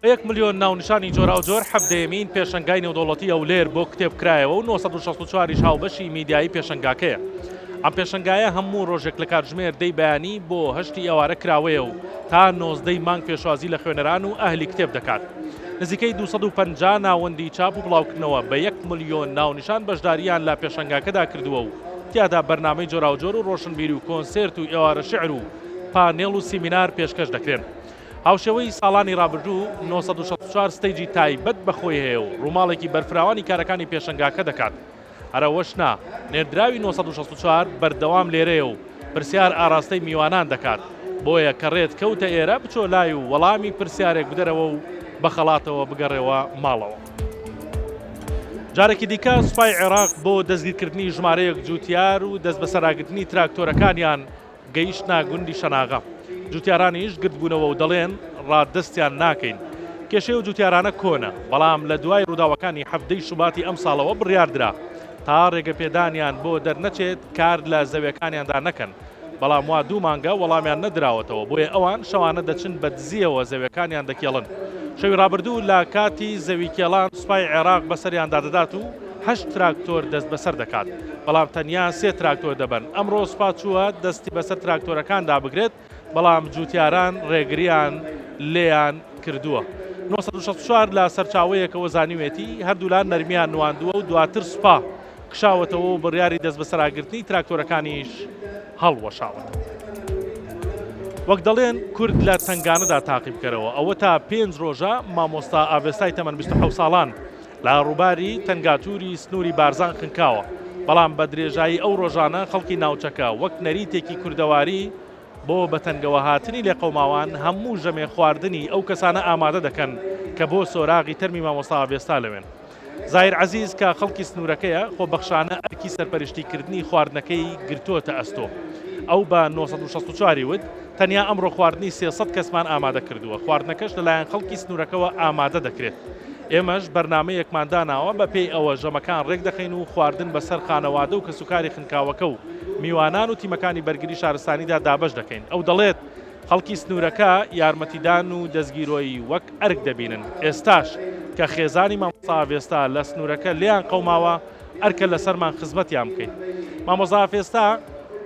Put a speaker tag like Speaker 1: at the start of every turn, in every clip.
Speaker 1: بە یەک ملیۆن ناونیشانی جۆراوجۆر حەڤدەیەمین پێشەنگای نێودەوڵەتی هەولێر بۆ کتێب کرایەوە و 964 یش هاوبەشی میدیایی پێشەنگاکەیە. ئەم پێشەنگایە هەموو ڕۆژێک لە کاتژمێر دەی بەیانی بۆ هەشتی ئێوارە کراوەیە و تا نۆزدەی مانگ پێشوازی لە خوێنەران و ئەهلی کتێب دەکات. نزیکەی 250 ناوەندی چاپ و بڵاوکردنەوە بە یەک ملیۆن ناونیشان بەشدارییان لە پێشەنگاکەدا کردووە و تیادا بەرنامەی جۆراوجۆر و ڕۆشنبیری و کۆنسێرت و ئێوارە شیعر و پانێڵ و سیمینار پێشکەش دەکرێن. هاوشێوەی ساڵانی ڕابردوو، 964 stage ی تایبەت بە خۆی هەیە و ڕووماڵێکی بەرفراوانی کارەکانی پێشەنگاکە دەکات. هەر ئەوەش نا، نێردراوی 964 بەردەوام لێرەیە و پرسیار ئاراستەی میوانان دەکات، بۆیە کە ڕێت کەوتە ئێرە بچۆ لای و وەڵامی پرسیارێک بدەرەوە و بە خەڵاتەوە بگەڕێوە ماڵەوە. جارێکی دیکە سوپای عێراق بۆ دەستگیرکردنی ژمارەیەک جووتیار و دەستبەسەراگرتنی تراکتۆرەکانیان گەیشتنە گوندی شەناغە. جوتیارانیش گردبوونەوە و دەڵێن ڕادەستیان ناکەین. کێشەی ئەو جوتیارانە کۆنە، بەڵام لە دوای ڕووداوەکانی حەڤدەی شوباتی ئەمساڵەوە بڕیاردرا تا ڕێگەپێدانیان بۆ دەرنەچێت کار لە زەویەکانیاندا نەکەن، بەڵام وا دوو مانگە وەڵامیان نەدراوەتەوە، بۆیە ئەوان شەوانە دەچن بە دزییەوە زەویەکانیان دەکێڵن. شەوی ڕابردوو لە کاتی زەوی کێڵان سوپای عێراق بەسەریاندا دەدات و هەشت تراکتۆر دەستبەسەر دەکات، بەڵام تەنیا سێ تراکتۆر دەبەن، ئەمڕۆ سوپا چووە دەستی بەسەر تراکتۆرەکاندا بگرێت، بەڵام جووتیاران ڕێگرییان لێیان کردووە. 964 لە سەرچاوەیەکەوە زانیوێتی، هەردوولا نەرمییان نواندووە و دواتر سوپا کشاوەتەوە و بڕیاری دەستبەسەراگرتنی تراکتۆرەکانیش هەڵوەشاوەتەوە. وەک دەڵێن کورد لە تەنگانەدا تاقی بکەرەوە، ئەوەتا پێنج ڕۆژە مامۆستا ئاڤێستای تەمەن 27 ساڵان لە ڕووباری تەنگاتوری سنووری بارزان خنکاوە، بەڵام بە درێژایی ئەو ڕۆژانە خەڵکی ناوچەکە وەک نەریتێکی کوردەواری بۆ بەتەنگەوەهاتنی لێقەوماوان هەموو ژەمێ خواردنی ئەو کەسانە ئامادە دەکەن کە بۆ سۆراغی تەرمی مامۆستا ئاڤێستا لەوێن. زاهیر عەزیز کە خەڵکی سنوورەکەیە، خۆبەخشانە ئەرکی سەرپەرشتیکردنی خواردنەکەی گرتۆتە ئەستۆ. ئەو بە 964 ی وت، تەنیا ئەمڕۆ خواردنی 300 کەسمان ئامادە کردووە، خواردنەکەش لەلایەن خەڵکی سنوورەکەوە ئامادە دەکرێت. ئێمەش بەرنامەیەکمان داناوە، بەپێی ئەوە ژەمەکان رێکدەخەین و خواردن بەسەر خانەوادە و کەسوکاری خنکاوەکە و میوانان و تیمەکانی بەرگری شارستانیدا دابەش دەکەین. ئەو دەڵێت، خەڵکی سنوورەکە یارمەتیدان و دەستگیرۆیی وەک ئەرک دەبینن، ئێستاش کە خێزانی مامۆستا ئاڤێستا لە سنوورەکە لێیان قەوماوە، ئەرکە لەسەرمان خزمەتیان بکەین. مامۆستا ئاڤێستا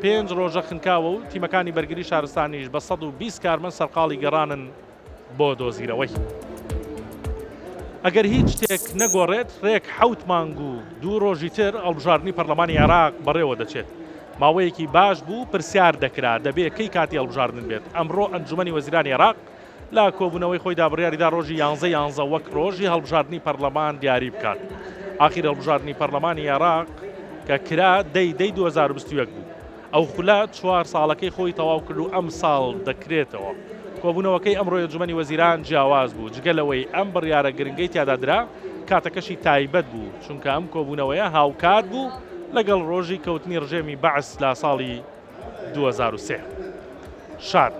Speaker 1: پێنج ڕۆژە خنکاوە و تیمەکانی بەرگری شارستانیش بە 120 کارمەند سەرقاڵی گەڕانن بۆ دۆزینەوەی. ئەگەر هیچ شتێک نەگۆڕێت، رێک حەوت مانگ و دوو رۆژی تر هەڵبژاردنی پەرلەمانی عێراق بەڕێوە دەچێت. ماوەیەکی باش بوو پرسیار دەکرا دەبێ کەی کاتی هەڵبژاردن بێت، ئەمڕۆ ئەنجومەنی وەزیرانی عێراق لە کۆبوونەوەی خۆیدا بڕیاریدا رۆژی یانزە یانزە وەک رۆژی هەڵبژاردنی پەرلەمان دیاری بکات. ئاخیر هەڵبژاردنی پەرلەمانی عێراق کە کرا دەی دەی 2021 بوو. ئەو خولە چوار ساڵەکەی خۆی تەواو کرد و ئەمساڵ دەکرێتەوە. کۆبوونەوەکەی ئەمڕۆی ئەنجومەنی وەزیران جیاواز بوو، جگە لەوەی ئەم بڕیارە گرنگەی تیادا درا، کاتەکەشی تایبەت بوو، چونکە ئەم کۆبوونەوەیە هاوکات بوو لەگەڵ ڕۆژی کەوتنی ڕژێمی بەعس لە ساڵی 2003. شاد.